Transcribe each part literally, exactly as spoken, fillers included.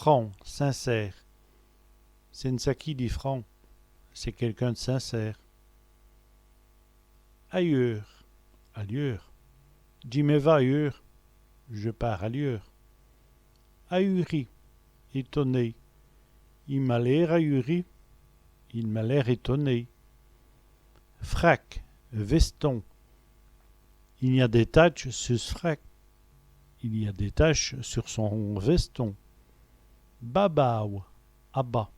Franc, sincère. C'è-st-ène saquî di franc. C'est quelqu'un de sincère. Ayeûr, ailleurs. Dji m'è va ayeûr. Je pars ailleurs. Ahuri, étonné. I m'a l'ér ahuri. Il m'a l'air étonné. Frac, veston. I gn-a dès tatches su s' frac. Il y a des taches sur son veston. Babau, abats.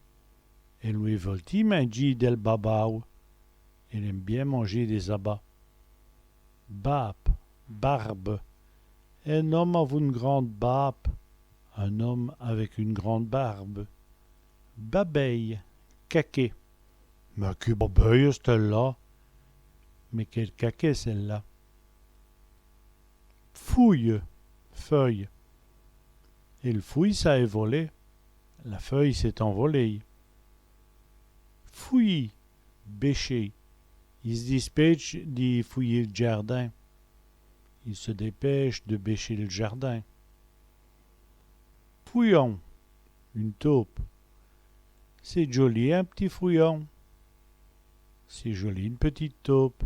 Èle wèt voltî mindjî dèl babau. Elle aime bien manger des abats. Bâbe, barbe. In-ome avou ène grande bâbe. Un homme avec une grande barbe. Babèye, caquet. Mins qué babèye, cèle-là ! Mais quel caquet, celle-là ! Foûye, feuille. El foûye s'a èvolé. La feuille s'est envolée. Fouyî, bêcher. I s' dispêtche di fouyî l' djârdin. Il se dépêche de bêcher le jardin. Fouyon, une taupe. C'èst djoli, in p'tit fouyon. C'est joli, une petite taupe.